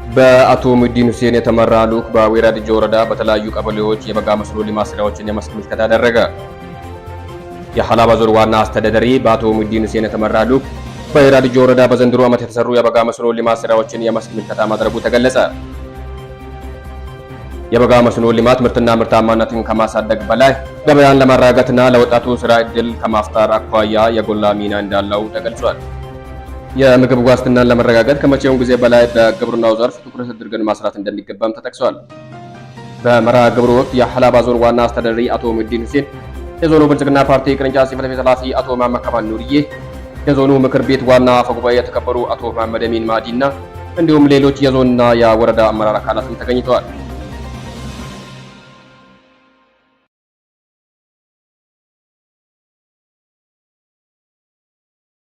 በአቶ ሙዲን ሁሴን የተመራ ልዑክ በወይራ ዲጆ ወረዳ በተለያዩ ቀበሌዎች የበጋ መስኖ ልማት ስራዎችን የመስክ ምልከታ አደረገ። የሀላባ ዞን ዋና አስተዳዳሪ በአቶ ሙዲን ሁሴን የተመራ ልዑክ በወይራ ዲጆ ወረዳ በዘንድሮ ዓመት የተሰሩ የበጋ መስኖ ልማት ስራዎችን የመስክ ምልከታ ማድረጉ ተገለጸ። የበጋ መስኖ ልማት ምርትና ምርታማነትን ከማሳደግ በላይ ገበያን ለማረጋጋትና ለወጣቱ ስራ ዕድል ከማፍጠር አኳያ የጎላ ሚና እንዳለው ተገልጿል። የምግብ ዋስትናን ለመረጋገጥ ከመቼውም ጊዜ በላይ በግብርናው ዘርፍ ትኩረት አድርገን ማስራት እንደሚገባም ተጠቅሷል። በመርሃ ግብሩ ወቅት የሀላባ ዞን ዋና አስተዳዳሪ አቶ ሙዲን ሁሴን፣ የዞኑ ብልጽግና ፓርቲ ቅርንጫፍ ጽሕፈት ቤት ኃላፊ አቶ መሐመድ ኑርዬ፣ የዞኑ ምክር ቤት ዋና አፈጉባኤ የተከበሩ አቶ መሐመድ አሚን ማዲና እንዲሁም ሌሎች የዞንና የወረዳ አመራር አካላትም ተገኝተዋል።